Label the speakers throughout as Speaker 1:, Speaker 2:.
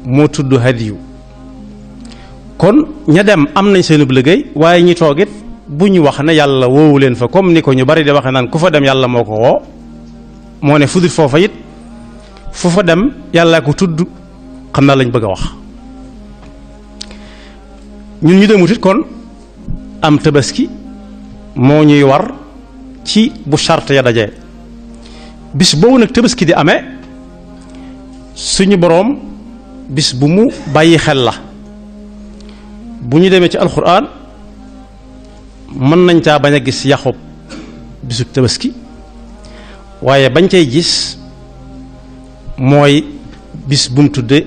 Speaker 1: moo tudd hadiyu kon ña dem am nañ seenub liggéey waaye ñi toogit bu ñu wax ne yàlla woowu leen fa comme ni ko ñu bari di waxe naan ku fa dem yàlla moo ko woo moo ne fudut foofa it fu fa dem yàlla ko tudd xam naa lañ bëgg a wax ñun ñu demut it kon am tabaski moo ñuy war ci bu charte ya dajee bis boobu nag tabaski di amee suñu boroom bis bu mu bàyyi xel la bu ñu demee ci alxuraan mën nañ caa bañ a gis yaxub bisub tabaski waaye bañ cay gis mooy bis bu mu tudde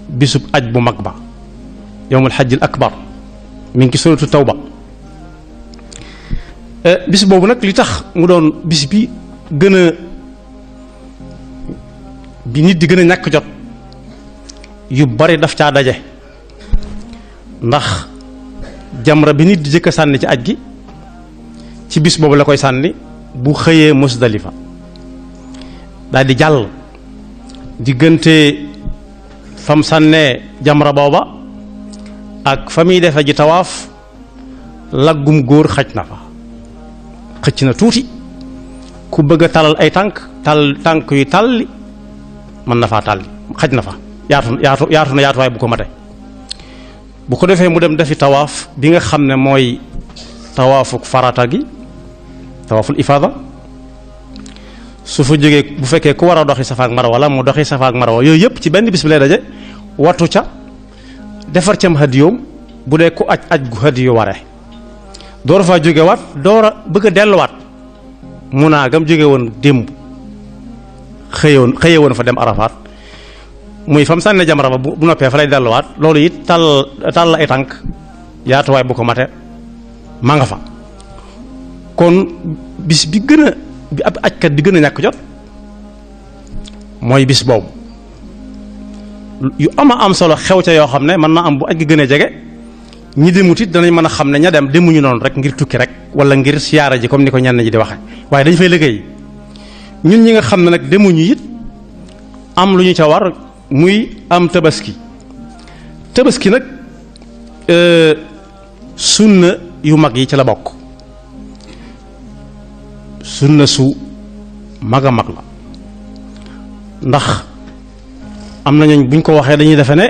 Speaker 1: bisub aj bu mag ba yowmul xajjil akbar mi ngi ci suratu tawba bis boobu nag li tax mu doon bis bi gën a bi nit di gën a ñàkk jot yu bari daf caa daje ndax jamra bi nit di jëkk a sànni ci aj gi ci bis boobu la koy sànni bu xëyee Musdalifa daal di jàll diggante fam sànnee jamra booba ak fa muy defe ji tawaaf laggum góor xaj na fa xëcc na tuuti ku bëgg a talal ay tànk yu talli mën na faa talli xaj na fa yaatu na yaatuwaay bu ko mate bu ko defee mu dem defi tawaaf bi nga xam ne mooy tawaafuk farata gi tawaaful ifaada su fa jógee bu fekkee ku war a doxi safa ak marwa la mu doxi safa ak marwa yooyu yëpp ci benn bis bi lay daje wattu ca defar cam hadiyoom bu dee ku aj gu hadiyu ware door faa jóge waat door a bëgg a delluwaat mun naa gam jóge woon démb xëye woon fa dem arafaat muy fam sànni jamra ba bu noppee fa lay delluwaat loolu it tàll ay tànk yaatuwaay bu ko mate ma nga fa kon bis bi gën a bi ab ajkat di gën a ñàkk jot mooy bis boobu yu am solo xew ca yoo xam ne mën na am bu aj gi gën a jege ñi demut it danañ mën a xam ne ña dem demuñu noonu rek ngir tukki rek wala ngir siyaara ji comme ni ko ñenn ji di waxe waaye dañ fay liggéey ñun ñi nga xam ne nag demuñu it am lu ñu ca war muy am tabaski nag sunna yu mag yi ci la bokk sunna su mag a mag la ndax am na ñooñ buñ ko waxee dañuy defe ne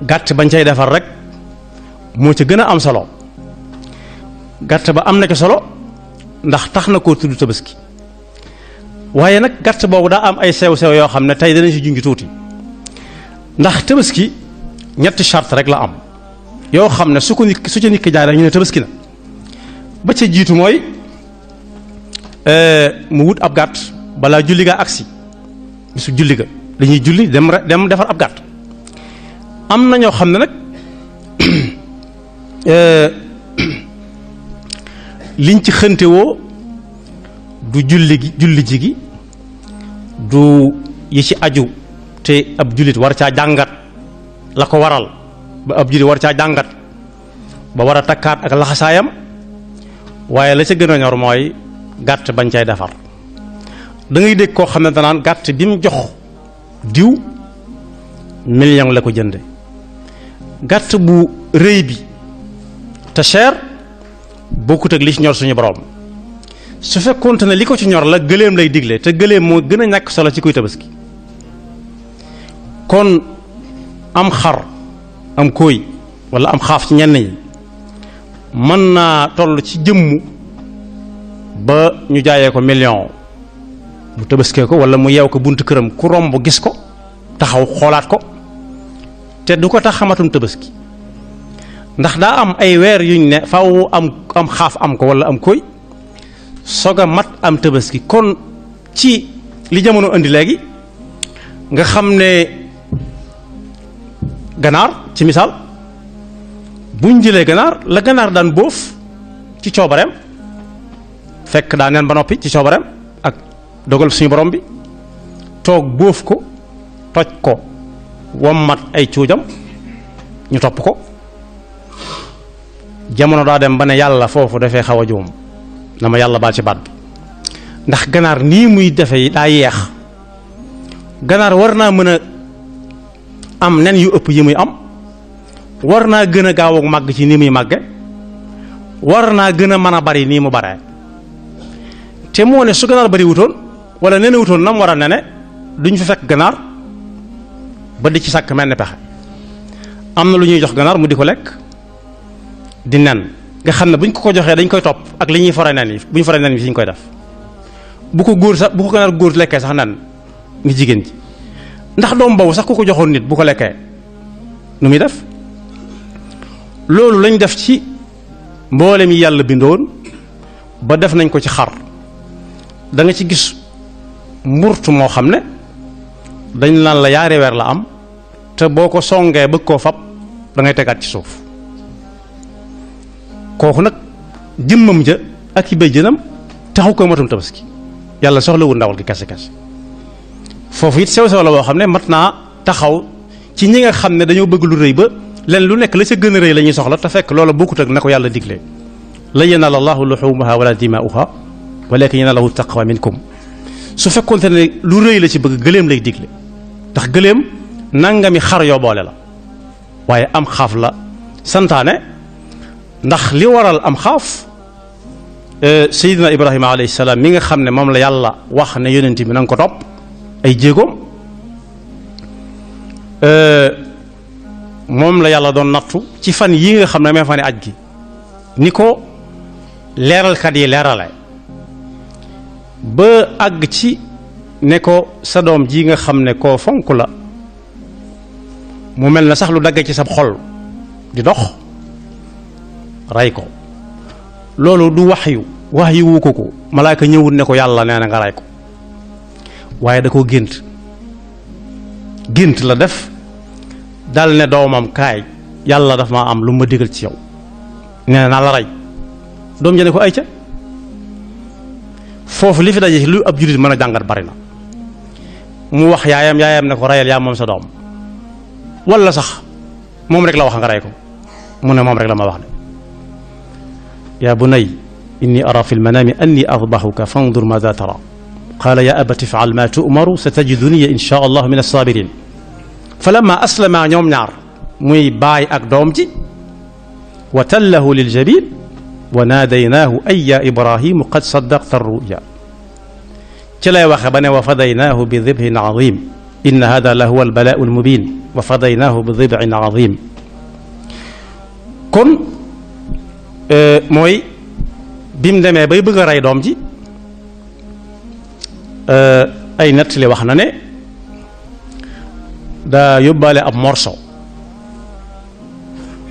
Speaker 1: gàtt bañ cay defar rek moo ca gën a am solo gàtt ba am na ca solo ndax tax na koo tudd tabaski waaye nag gàtt boobu daa am ay sew-sew yoo xam ne tey danañ si junj tuuti ndax tabaski ñetti charte rek la am yoo xam ne su ca nit ki jaay rek ñu ne tabaski na ba ca jiitu mooy mu wut ab gàtt balaa julli gaa agsi bisu julli ga dañuy julli dem defar ab gàtt am na ñoo xam ne nag liñ ci xëntewoo du julli ji gi du yi ci aju te ab jullit war caa jàngat la ko waral ba ab jullit war caa jàngat ba war a takkaat ak laxasaayam waaye la ca gën a ñor mooy gàtt bañ cay defar da ngay dégg koo xam ne danaan gàtt bi mu jox diw million la ko jënde gàtt bu rëy bi te cher bokkut ak li ci ñor suñu borom su fekkoonte ne li ko ci ñor la gëléem lay digle te gëléem moo gën a ñàkk solo ci kuy tabaski kon am xar am kóoy walla am xaaf ci ñenn ñi mën naa toll ci jëmmu ba ñu jaayee ko million mu tabaskee ko walla mu yeew ko buntu këram ku romb gis ko taxaw xoolaat ko te du ko tax xamatum tabaski ndax daa am ay weer yuñ ne faw am xaaf am ko walla am kóoy soog a mat am tabaski kon ci li jamono indi léegi nga xam ne ganaar ci misaal buñ jëlee ganaar la ganaar daan bóof ci coobareem fekk daa neen ba noppi ci coobareem ak dogal suñu borom bi toog bóof ko toj ko wommat ay cuujam ñu topp ko jamono daa dem ba ne yàlla foofu dafay xaw a juum na ma yàlla baal ci baat bi ndax ganaar nii muy defe daa yeex ganaar war naa mën a am nen yu ëpp yi muy am war naa gën a gaaw ak màgg ci ni muy màgge war naa gën a mën a bari nii mu baree te moo ne su ganaar bari wutoon wala nene wutoon nam war a nene duñ fi fekk ganaar ba di ci sàkk mel ne pexe am na lu ñuy jox ganaar mu di ko lekk di nen nga xam ne buñ ko joxee dañ koy topp ak li ñuy fore nen yi bu ñu fore nen yi fi ñu koy def bu ko ganaar góor lekkee sax nen ngi jigéen ji ndax doom boobu sax ku ko joxoon nit bu ko lekkee nu muy def loolu lañ def ci mboolem yi yàlla bindoon ba def nañ ko ci xar da nga ci gis mburtu moo xam ne dañ naan la yaari weer la am te boo ko songee bëgg koo fab da ngay tegaat ci suuf kooku nag jëmmam ja ak i béy jënam taxu ko matum tabaski yàlla soxlawul ndawal gi kese kese foofu it sew sew la boo xam ne mat naa taxaw ci ñi nga xam ne dañoo bëgg lu rëy ba leen lu nekk la ca gën a rëy la ñuy soxla te fekk loola bokkut ak na ko yàlla diglee lan yanaala Allahu luhuumuhaa wala dimaa'uhaa walaakin yanaaluhu taqwa minkum su fekkoonte ne lu rëy la ci bëgg gëléem lay digle ndax gëléem nangami xar yoo boole la waaye am xaaf la santaane ndax li waral am xaaf Seydina Ibrahima alayhi salaam mi nga xam ne moom la yàlla wax ne yonent bi na nga ko topp ay jéegoom moom la yàlla doon nattu ci fan yi nga xam ne may fani aj gi ni ko leeralkat yi leerale ba àgg ci ne ko sa doom ji nga xam ne koo fonk la mu mel na sax lu dagge ci sab xol di dox rey ko loolu du wax yu wu ko malaaka ñëwut ne ko yàlla nee na nga rey ko waaye da koo gént la def dal ne doomam kaay yàlla daf ma am lu ma digal ci yow nee na la rey doom ja ne ko ay ca foofu li fi daje lu ab jullit mën a jàngat bari na mu wax yaayam ne ko reyal yaa moom sa doom wala sax moom rek la wax nga rey ko mu ne moom rek la ma wax de yaa bunay inni ara fi lmanami anni adbahuka fandur maada tara qaala ya abati ifal ma tu'maru satajiduni insha allah min as-sabirin falamma aslama ñoom ñaar muy baay ak doom ji wa tallahu liljabin wa naadaynaahu ay ya ibrahimu qad saddaqta arruya ci lay waxe ba ne wa fadaynaahu bi dibhin azim inna hada la huwa albalaau almubin wa fadaynaahu bi dibhin azim kon mooy bi mu demee bay bëgg a rey doom ji ay nettali wax na ne daa yóbbaale ab morso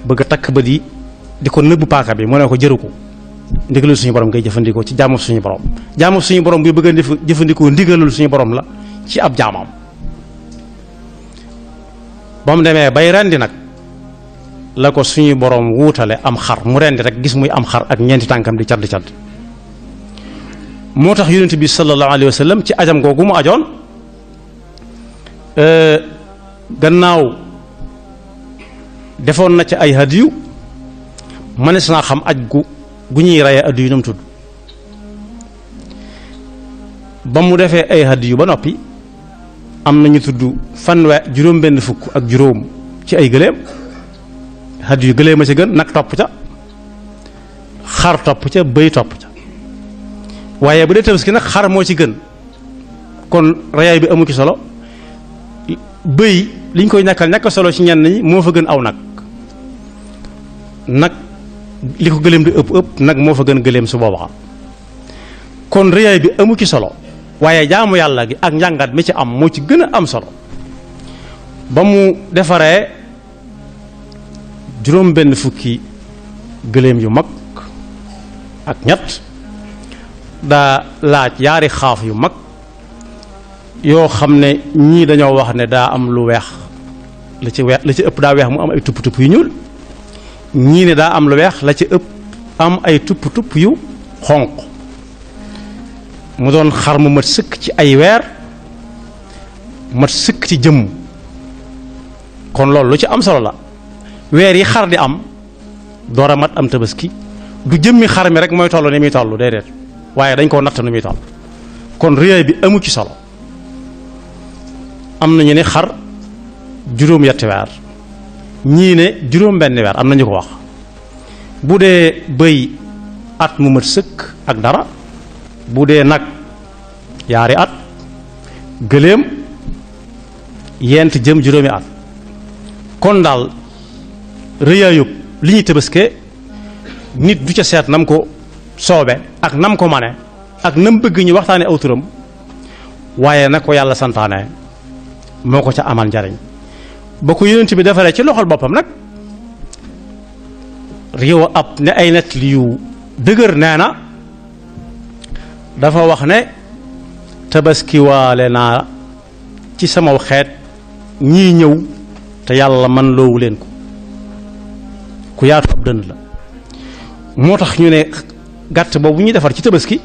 Speaker 1: bëgg a takk ba di ko nëbb paaka bi mu ne ko jëru ko ndigalul suñu borom ngay jëfandikoo ci jaamu suñu borom buy bëgg a jëfandikoo ndigalul suñu borom la ci ab jaamam ba mu demee bay rendi nag la ko suñu borom wuutale am xar mu rendi rek gis muy am xar ak ñeenti tànkam di cadd moo tax yonent bi sallallahu alayhi wa sallam ci ajam googu mu ajoon gannaaw defoon na ca ay hadiyu mënees naa xam aj gu ñuy reye hadiyu nu mu tudd ba mu defee ay hadiyu ba noppi am nañu tudd juróom benn fukk ak juróom ci ay gëléem hadiyu gëléem a ci gën nag topp ca xar topp ca bëy topp ca waaye bu dee tabaski nag xar moo ci gën kon reyaay bi amu ci solo bëy liñ koy ñàkk solo ci ñenn ñi moo fa gën aw nag li ko gëléem di ëpp nag moo fa gën gëléem su boobaa kon reyaay bi amu ci solo waaye jaamu yàlla gi ak njàngat mi ci am moo ci gën a am solo ba mu defaree juróom benn fukki gëléem yu mag ak ñett daa laaj yaari xaaf yu mag yoo xam ne ñii dañoo wax ne daa am lu weex la ci ëpp daa weex mu am ay tupp tupp yu ñuul ñii ne daa am lu weex la ci ëpp am ay tupp tupp yu xonq mu doon xar mu mat sëkk ci ay weer mat sëkk ci jëmm kon loolu lu ci am solo la weer yi xar di am door a mat am tabaski du jëmmi xar mi rek mooy toll ni muy toll déedéet waaye dañ koo natt ni muy toll kon réyaay bi amu ci solo am nañu ne xar juróom-yetti weer ñii ne juróom-benn weer am na ñu ko wax. bu dee bëy at mu mat sëkk ak dara, bu dee nag yaari at, gëléem yent jëm juróomi at. kon daal rëyaayub li ñuy tëbaske nit du ca seet nam ko soobe ak nam ko mane ak nam bëgg ñu waxtaane aw turam, waaye nag ko yàlla santaane moo ko ca amal njariñ ba ko yonent bi defaree ci loxol boppam nag réew ab ne ay nett li yu dëgër nee na dafa wax ne tabaskiwaale naa ci samaw xeet ñii ñëw te yàlla man loowu leen ko, ku yaatu ab dënd la. moo tax ñu ne gàtt boobu ñuy defar ci tabaski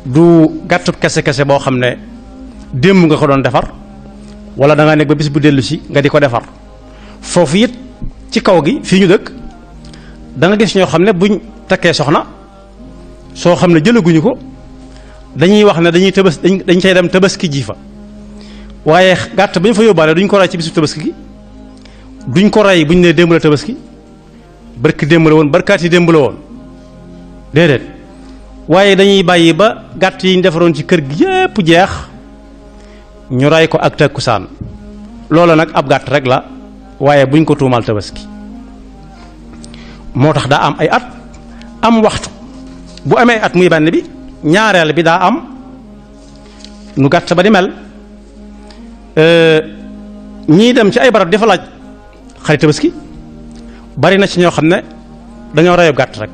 Speaker 1: du gàttub kese-kese boo xam ne démb nga ko doon defar wala da nga nekk ba bis bu dellu si nga di ko defar. foofu it ci kaw gi fii ñu dëkk da nga gis ñoo xam ne buñ takkee soxna soo xam ne jëlaguñu ko dañuy wax ne dañuy dañ cay dem tabaski ji fa, waaye gàtt ba ñu fa yóbbaale duñ ko rey ci bisu tabaski gi, duñ ko rey buñ ne démb la tabaski, barki démb la woon, barkaati démb la woon, déedéet. waaye dañuy bàyyi ba gàtt yi ñu defaroon ci kër gi yépp jeex ñu rey ko ak takkusaan. loola nag ab gàtt rek la, waaye buñ ko tuumal tabaski. moo tax daa am ay at am waxtu, bu amee at muy benn bi, ñaareel bi daa am nu gàtt ba di mel. ñii dem ci ay barab di fa laaj xari tabaski bari na ci ñoo xam ne dañoo reyob gàtt rek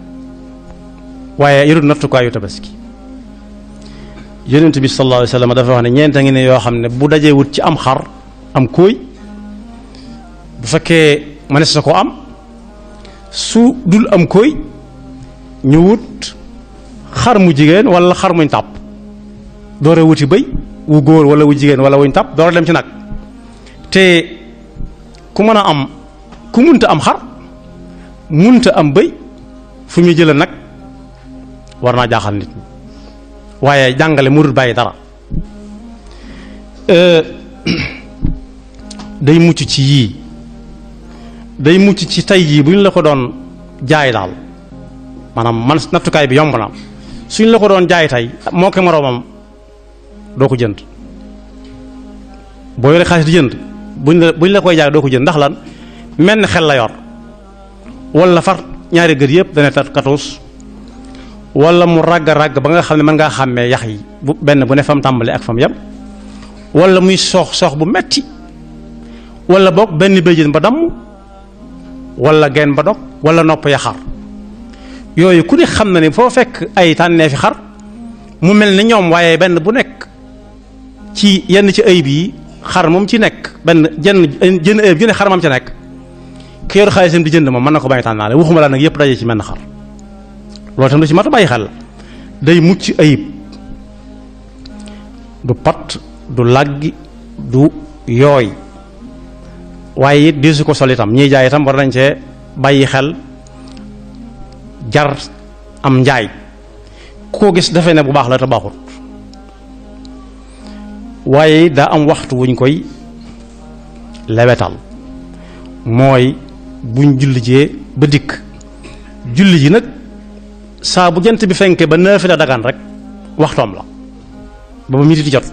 Speaker 1: waaye yorul nattukaayu tabaski. yonent bi sallallahu alayhi wa sallam dafa wax ne ñeenta ngi ne yoo xam ne bu dajee wut ci am xar am kóoy, bu fekkee mënees na ko am, su dul am kóoy ñu wut xar mu jigéen wala xar muñ tàpp, doora wuti bëy wu góor wala wu jigéen wala wuñ tàpp doora dem ci nag. te ku mën a am, ku munta am xar munta am bëy, fu muy jëlee nag war naa jaaxal nit ñi, waaye jàngale mu dul bàyyi dara. day mucc ci yii, day mucc ci tey jii bu ñu la ko doon jaay daal, maanaam man nattukaay bi yomb na, suñ la ko doon jaay tey moo ko moroomam doo ko jënd. boo yore xaalis di jënd buñ la koy jaay doo ko jënd, ndax lan mel ni xel la yor, wala far ñaari gër yëpp dana katuus, wala mu ràgg ba nga xam ne mën ngaa xàmmee yax yi bu benn bu ne fam tàmbale ak fam yem, wala muy soox bu metti, wala boog benn béjjén ba damm, wala genn ba dog, wala nopp ya xar. yooyu ku ne xam na ne foo fekk ay tànnee fi xar mu mel ni ñoom, waaye benn bu nekk ci yenn ci ayib yi xar moom ci nekk benn jën ayib ju ne xar moom ci nekk, ki yor xaalisam di jënd moom mën na ko bañ tànnaale, waxuma la nag yëpp daje ci menn xar. loolu tam lu ci mat a bàyyi xel la. day mucc ayib, du pat, du laggi, du yooy, waaye it diisu ko sol itam. ñiy jaay itam war nañ cee bàyyi xel, jar am njaay koo gis dafay ne bu baax la te baaxut. waaye daa am waxtu wuñ koy lewetal, mooy buñ julli jee ba dikk. julli ji nag saa bu jant bi fenke ba naafila dagan rek waxtoom la ba ba midi di jot.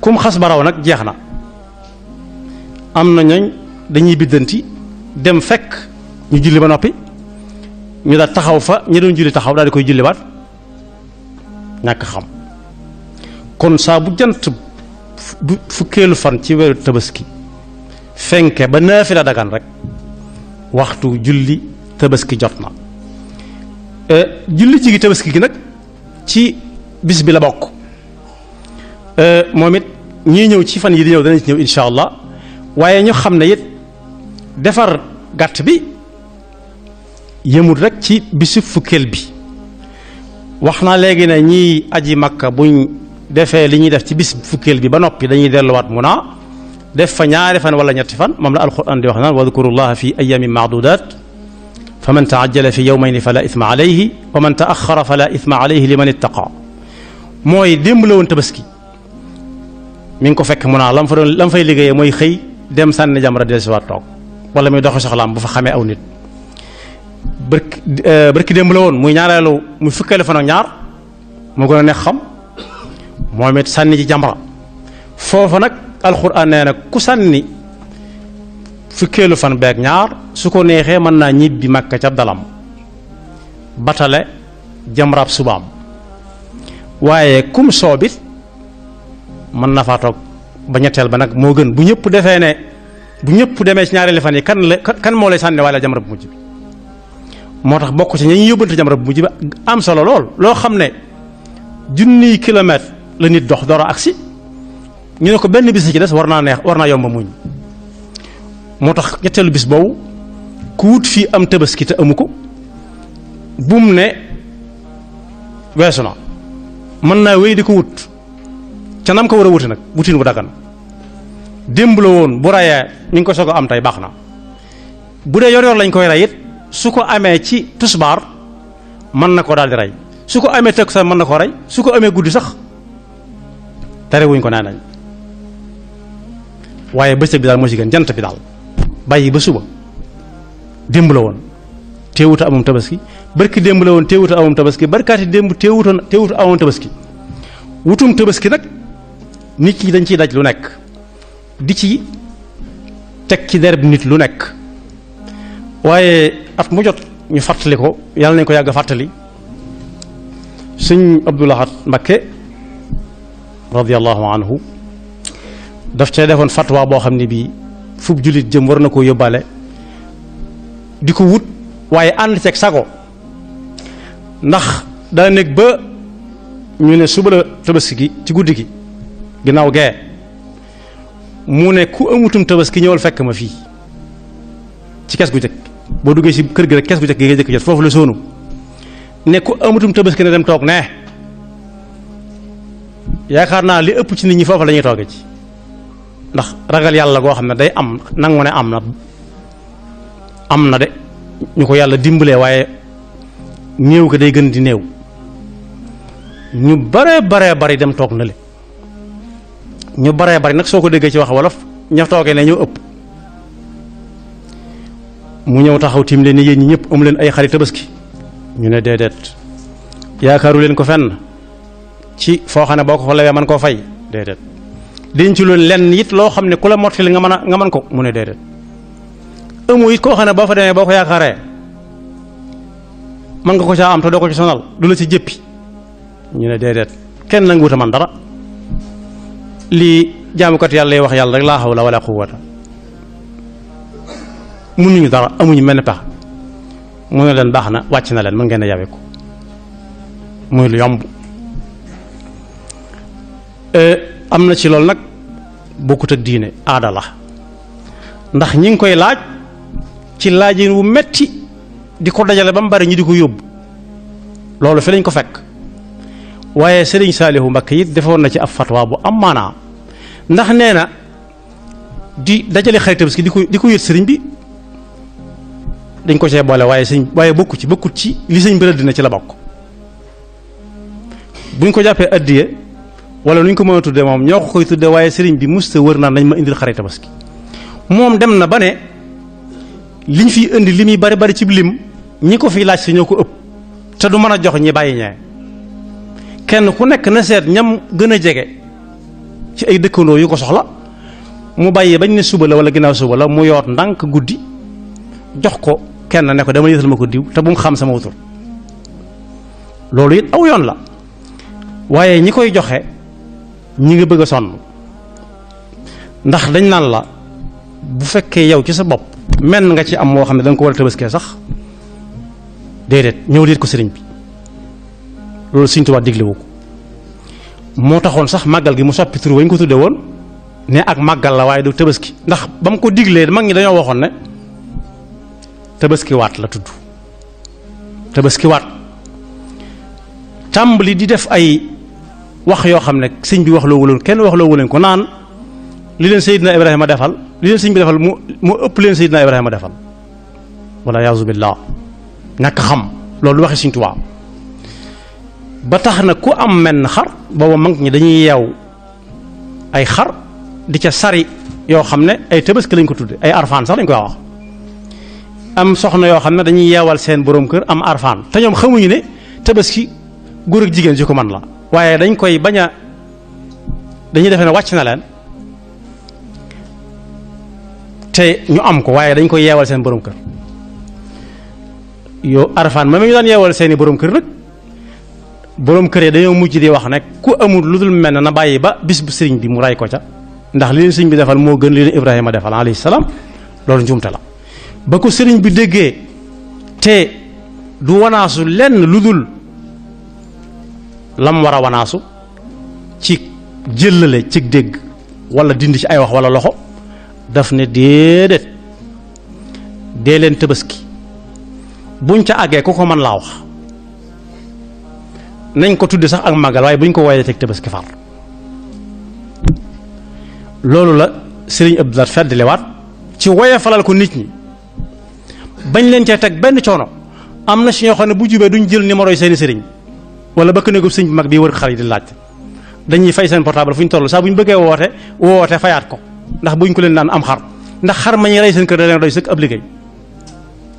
Speaker 1: kum xas ba raw nag jeex na. am na ñooñ dañuy biddanti dem fekk ñu julli ba noppi ñu daal taxaw fa ñi doon julli taxaw daal di koy julliwaat, ñàkk xam. kon saa bu jant bu fukkeelu fan ci weeru tabaski fenke ba naafila dagan rek waxtu julli tabaski jot na. julli jigi tabaski gi nag ci bis bi la bokk. moom it ñii ñëw ci fan yi di ñëw danañ ci ñëw insha allah, waaye ñu xam ne it defar gàtt bi yëmul rek ci bisu fukkeel bi. wax naa léegi ne ñiy aji makka buñ defee li ñuy def ci bis fukkeel bi ba noppi dañuy delluwaat Muna def fa ñaari fan wala ñetti fan. moom la alquran di wax naan wadkurullaha fi ayamin maadudat fa man taajjala fi yawmayni fala ithma alayhi wa man taaxara fala ithma alayhi liman ittaqa. mooy démb la woon tabaski mi ngi ko fekk Muna lam fay liggéeyee mooy xëy dem sànni jamra del si waat toog wala muy doxi soxlaam bu fa xamee aw nit bërki démb la woon muy ñaareelu muy fukkeelu fan ak ñaar moo gën a neex xam moom it sànni ci jamra foofa nag alxuraan nee na ku sànni fukkeelu fan beeg ñaar su ko neexee mën naa ñibbi Makka ca dalam batale jamraab subaam waaye kum soobit mën na faa toog ba ñetteel ba nag moo gën bu ñëpp defee ne bu ñëpp demee ci ñaareelu fan yi kan moo lay sànni waaye jamra bu mujj bi moo tax bokk ci ñi yóbbante jamra bu mujj bi am solo lool loo xam ne junniy kilomètre la nit dox door a agsi ñu ne ko benn bis ci des war naa neex war naa yomb muñ moo tax ñetteelu bis boobu ku wut fii am tabaski te amu ko bum ne weesu na mën naa wéy di ko wut ca nam ko war a wuti nag wutin bu daggan démb la woon bu rayee ñu ngi ko soog a am tey baax na bu dee yor lañ koy rey it su ko amee ci tusbaar mën na ko daal di rey su ko amee teg sax mën na ko rey su ko amee guddi sax tere wuñ ko nee nañ waaye bëccëg bi daal moo ci gën jant bi daal bàyyi ba suba démb la woon teewuta amum tabaski barki démb la woon teewuta amum tabaski barkaati démb teewuta amum tabaski wutum tabaski nag nit ñi dañ ciy daj lu nekk di ci teg ci derb nit lu nekk waaye at mu jot ñu fàttali ko yàlla nañ ko yàgg fàttali sëñ Abdou Lahad Mbacké radiyallahu anhu daf cee defoon fatwa boo xam ne bii fub jullit jëm war na koo yóbbaale di ko wut waaye ànd ceeg sago ndax daa nekk ba ñu ne suba la tabaski gi ci guddi gi ginnaaw gee mu ne ku amutum tabaski ñëwal fekk ma fii ci kees gu jëkk boo duggee ci kër gi rek kees gu jëkk gi nga jëkk jot foofu la soonu ne ku amutum tabaski ne dem toog ne yaakaar naa li ëpp ci nit ñi foofu la ñuy toogee ci ndax ragal yàlla goo xam ne day am nangu ne am na de ñu ko yàlla dimbalee waaye néew ko day gën di néew ñu bare bari dem toog na le ñu bare bari nag soo ko déggee ci wax wolof ña toogee ne ñëw ëpp mu ñëw taxaw tiim leen ni yéen ñi ñëpp amu leen ay xari tabaski ñu ne déedéet yaakaaru leen ko fenn ci foo xam ne boo ko fa lewee mën koo fay déedéet denc loolu lenn it loo xam ne ku la mottali nga mën ko mu ne déedéet amu it koo xam ne boo fa demee boo ko yaakaaree mën nga ko caa am te doo ko ci sonal du la ci jëppi ñu ne déedéet kenn nangu wuta man dara lii jaamukat yàlla lay wax yàlla rek laa hawla wala quwwata mënuñu dara amuñu mel ne pax mu ne leen baax na wàcc na leen mën ngeen a yawe ko muy lu yomb am na ci loolu nag bokkut ak diine aada la ndax ñi ngi koy laaj ci laajin wu metti di ko dajale ba mu bari ñi di ko yóbbu loolu fi lañ ko fekk waaye Sëriñ Saalihu Mbakke it defoon na ci ab fatwa bu am maanaa ndax nee na di dajale xarit tabaski di ko yët sëriñ bi dañ ko cee boole waaye bokkut ci li sëñ bi rëdd na ci la bokk buñ ko jàppee addiye wala nuñ ko mën a tudde moom ñoo ko koy tudde waaye sëriñ bi musta wër naan nañ ma indil xarit tabaski moom dem na ba ne liñ fiy indi li muy bari ci lim ñi ko fiy laaj si ñoo ko ëpp te du mën a jox ñi bàyyi ñee kenn ku nekk na seet ñam gën a jege ci ay dëkkandoo yu ko soxla mu bàyyi bañ ne suba la wala ginnaaw suba la mu yoot ndànk guddi jox ko kenn ne ko dama yëtal ma ko diw te bu mu xam sama wutur loolu it aw yoon la waaye ñi koy joxe ñi nga bëgg a sonn ndax dañ naan la bu fekkee yow ci sa bopp menn nga ci am moo xam ne da nga ko war a tabaskee sax déedéet ñëw liit ko sëriñ bi loolu Sëriñ Tuubaa diglewu ko moo taxoon sax màggal gi mu soppi tur wañ ko tudde woon ne ak màggal la waaye du tabaski ndax ba mu ko diglee mag ñi dañoo waxoon ne tabaski waat la tudd tabaski waat tàmbali di def ay wax yoo xam ne sëñ bi wax loo wuleen kenn wax loo wuleen ko naan li leen Seydina Ibrahima defal li leen sëñ bi defal mu ëpp leen Seydina Ibrahima defal wala yaazu billah ñàkk xam loolu waxi Sëñ Tuubaa ba tax na ku am menn xar booba mag ñi dañuy yeew ay xar di ca sari yoo xam ne ay tabaski lañ ko tudde ay arfaan sax lañ koy wax am soxna yoo xam ne dañuy yeewal seen borom kër am arfaan te ñoom xamuñu ne tabaski góor ak jigéen ci ko man la waaye dañ koy bañ a dañuy defe ne wàcc na leen te ñu am ko waaye dañ koy yeewal seen borom kër yow arfaan ma ñu daan yeewal seeni borom kër nag borom kër yi dañoo mujj di wax ne ku amul lu dul mel na bàyyi ba bis bu sëriñ bi mu ray ko ca ndax li leen sëriñ bi defal moo gën li leen Ibrahima defal alayhi salaam loolu njuumte la ba ko sëriñ bi déggee te du wanaasu lenn lu dul lam war a wanaasu ci jëllale ci dégg wala dindi ci ay wax wala loxo daf ne déedéet dee leen tabaski buñ ca àggee ku ko mën laa wax nañ ko tudde sax ak màggal waaye buñ ko woyee teg tabaski far loolu la sëriñ Abdou Lahad feddliwaat ci woye falal ko nit ñi bañ leen cee teg benn coono am na si ñoo xam ne bu jubee duñ jël numéro yi seeni sëriñ wala bëkk néegu sëriñ bi mag bii wër xar yi di laaj dañuy fay seen portable fu ñu toll saa bu ñu bëggee woote fayaat ko ndax buñ ko leen daan am xar ndax xar ma ñuy rey seen kër da leen doy sëkk ab liggéey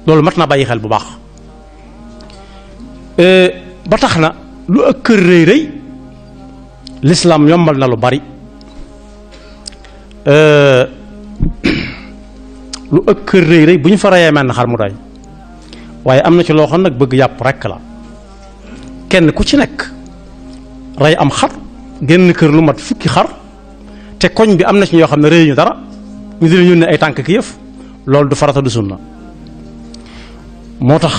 Speaker 1: loolu mat na bàyyi xel bu baax ba tax na lu ak kër rëy rëy lislaam yombal na lu bari lu ak kër rëy rëy bu ñu fa reyee mel na xar mu doy waaye am na ci loo xam nag bëgg yàpp rekk la kenn ku ci nekk rey am xar génn kër lu mat fukki xar te koñ bi am na ci ñoo xam ne rëy ñu dara ñu di leen yónnee ay tànk ki yëf loolu du farata du sunna moo tax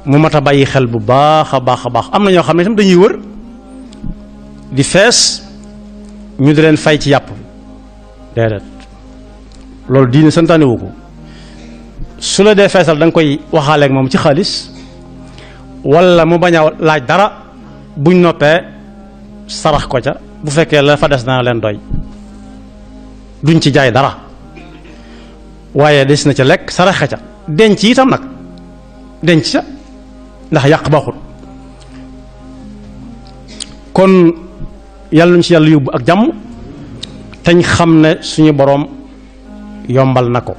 Speaker 1: mu mat a bàyyi xel bu baax a baax a baax am na ñoo xam ne itam dañuy wër di fees ñu di leen fay ci yàpp bi déedéet loolu diine santaane wu ko su la dee feesal da nga koy waxaaleeg moom ci xaalis wala mu bañ a laaj dara buñ noppee sarax ko ca bu fekkee la fa des dana leen doy duñ ci jaay dara waaye des na ca lekk saraxe ca denc itam nag denc ca ndax yàq baaxul kon yàlla nañu ci yàlla yóbbu ak jàmm teñ xam ne suñu boroom yombal na ko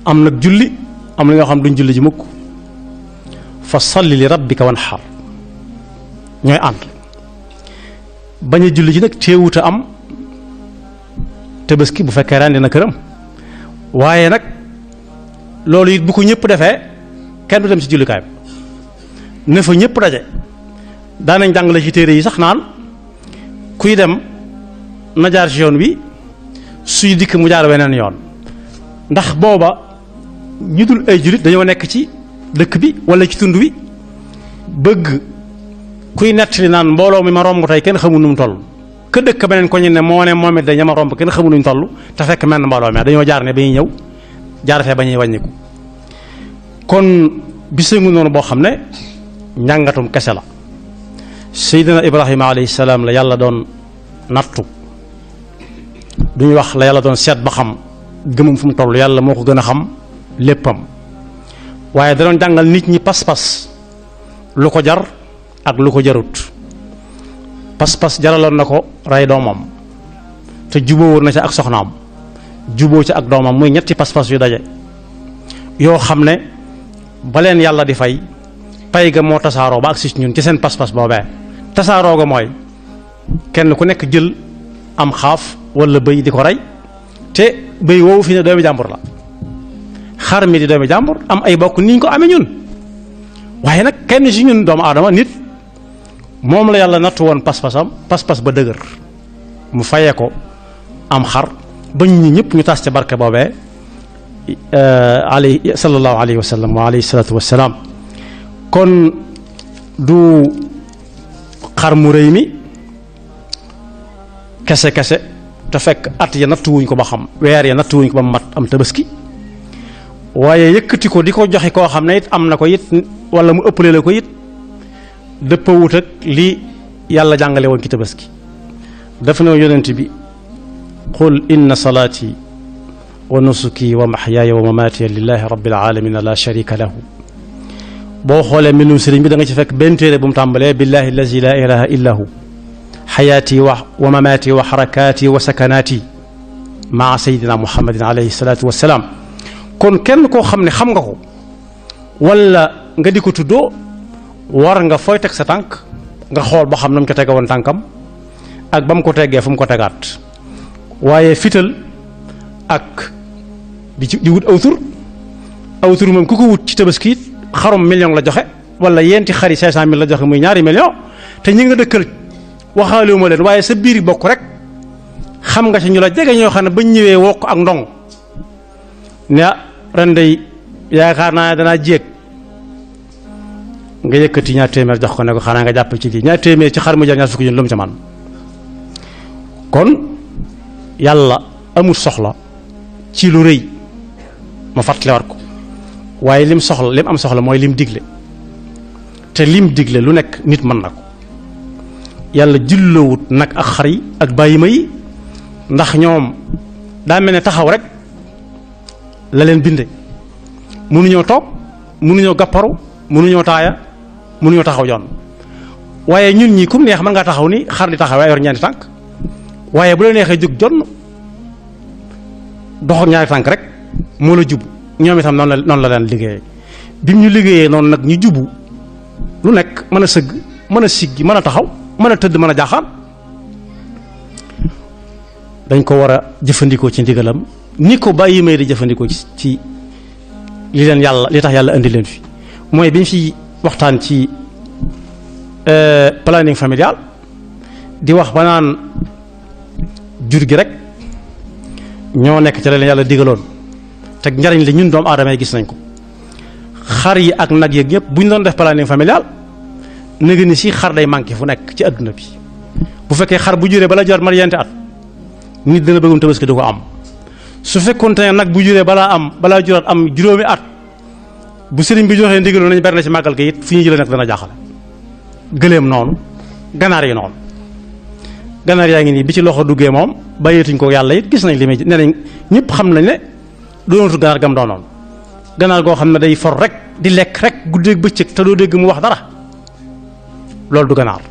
Speaker 1: am nag julli am na ñoo xam duñ julli ji mukk fa salli li rabbika wanhar ñooy ànd bañ a julli ji nag teewuta am tabaski bu fekkee rendi na këram waaye nag loolu it bu ko ñëpp defee kenn du dem ci jullikaay bi ne fa ñëpp daje daanañ jàngale ci téere yi sax naan kuy dem na jaar ci yoon wi suy dikk mu jaar weneen yoon ndax booba ñu dul ay jullit dañoo nekk ci dëkk bi wala ci tund wi bëgg kuy nettali naan mbooloo mi ma romb tey kenn xamul nu mu toll ka dëkk beneen ko ñu ne moo ne moom it dañu ma romb kenn xamul nu ñu toll te fekk mel na mbooloo mi dañoo jaar ne ba ñuy ñëw jaar fee ba ñuy wàññiku kon bisangu noonu boo xam ne njàngatum kese la Seydina Ibrahima alayhi salaam la yàlla doon nattu duñu wax la yàlla doon seet ba xam gëmum fu mu toll yàlla moo ko gën a xam léppam waaye da doon jàngal nit ñi pas-pas lu ko jar ak lu ko jarut pas-pas jaraloon na ko rey doomam te juboo woon na ca ak soxnaam juboo ca ak doomam muy ñetti pas-pas yu daje yoo xam ne ba leen yàlla di fay pay ga moo tasaaroo ba agsi ci ñun ci seen pas-pas boobee tasaaroo ga mooy kenn ku nekk jël am xaaf wala bëy di ko rey te bëy woowu fi ne doomi jàmbur la xar mi di doomi jàmbur am ay bokk ni ñu ko amee ñun waaye nag kenn ci ñun doomu aadama nit moom la yàlla nattu woon pas-pasam pas-pas ba dëgër mu fayee ko am xar ba ñu ñëpp ñu tas ca barke boobee alayhi sallallahu alayhi wa sallam wa alayhi salaatu wa salaam kon du xar mu rëy mi kese kese te fekk at ya nattuwuñ ko ba xam weer ya nattuwuñ ko ba mat am tabaski waaye yëkkati ko di ko joxe koo xam ne it am na ko it wala mu ëppale la ko it dëppawut ak li yàlla jàngale woon ci tabaski daf na yonent bi qul inna salaati wa nusuki wa mahyaaya wa mamaatiya lillahi rabbil aalamiina la sharika lahu boo xoolee mbindum sëriñ bi da nga ci fekk benn téere bu mu tàmbalee billahi allazi la ilaha illa hu xayaati wa mamaati wa xarakaati wa sakanaati maa sayidina muhammadin alayhi salaatu wassalaam. kon kenn koo xam ne xam nga ko wala nga di ko tuddoo war nga fooy teg sa tànk nga xool ba xam na mu ko tege woon tànkam ak ba mu ko teggee fu mu ko tegaat waaye fital ak di wut aw tur moom ku ko wut ci tabaski it xarum million la joxe wala yenti xari 500 000 la joxe muy ñaari million te ñi nga dëkkal waxaalewuma leen waaye sa biir bokk rek xam nga ci ñu la jege ñoo xam ne bañ ñëwee wokk ak ndong ne ren day yaakaar naa ne danaa jéeg nga yëkkati ñaar téeméer jox ko ne ko xanaa nga jàpp ci lii ñaar téeméer ci xar mu jar ñaar fukki junni lu mu ca man kon yàlla amul soxla ci lu rëy ma fàttali war ko waaye lim soxla lim am soxla mooy lim digle te lim digle lu nekk nit mën na ko yàlla jullowut nag ak xar yi ak bàyyi ma yi ndax ñoom daa mel ne taxaw rek la leen binde mënuñoo toog mënuñoo gàpparu mënuñoo taaya mënuñoo taxaw yoon waaye ñun ñi kum neex mën ngaa taxaw ni xar di taxawee yor ñeenti tànk waaye bu la neexee jóg jonn dox ak ñaari tànk rek moo la jub ñoom itam noonu la leen liggéeyee bi mu ñu liggéeyee noonu nag ñu jubu lu nekk mën a sëgg mën a siggi mën a taxaw mën a tëdd mën a jaaxaan dañ ko war a jëfandikoo ci ndigalam ni ko bàyyi may di jëfandikoo ci li leen yàlla li tax yàlla indi leen fi mooy bi ñu fi waxtaan ci planning familial di wax ba naan jur gi rek ñoo nekk ci la leen yàlla digaloon te njariñ li ñun doomu aadama yi gis nañ ko xar yi ak nag yeeg ñëpp bu ñu doon def planning familial nëgë ni si xar day manqué fu nekk ci adduna bi bu fekkee xar bu juree bala jor mar yenti at nit dana bëggum tabaski du ko am su fekkoon te nag bu juree balaa juraat am juróomi at bu sëriñ bi joxee ndigal nañu bari na ci màggal ga it fi ñu jëlee nag dana jaaxale gëléem noonu ganaar yi noonu ganaar yaa ngi nii bi ci loxo duggee moom bàyyeetuñ ko yàlla it gis nañ li muy ne nañ ñëpp xam nañ ne doonatul ganaar gam doonoon ganaar goo xam ne day for rek di lekk rek guddeeg bëccëg te doo dégg mu wax dara loolu du ganaar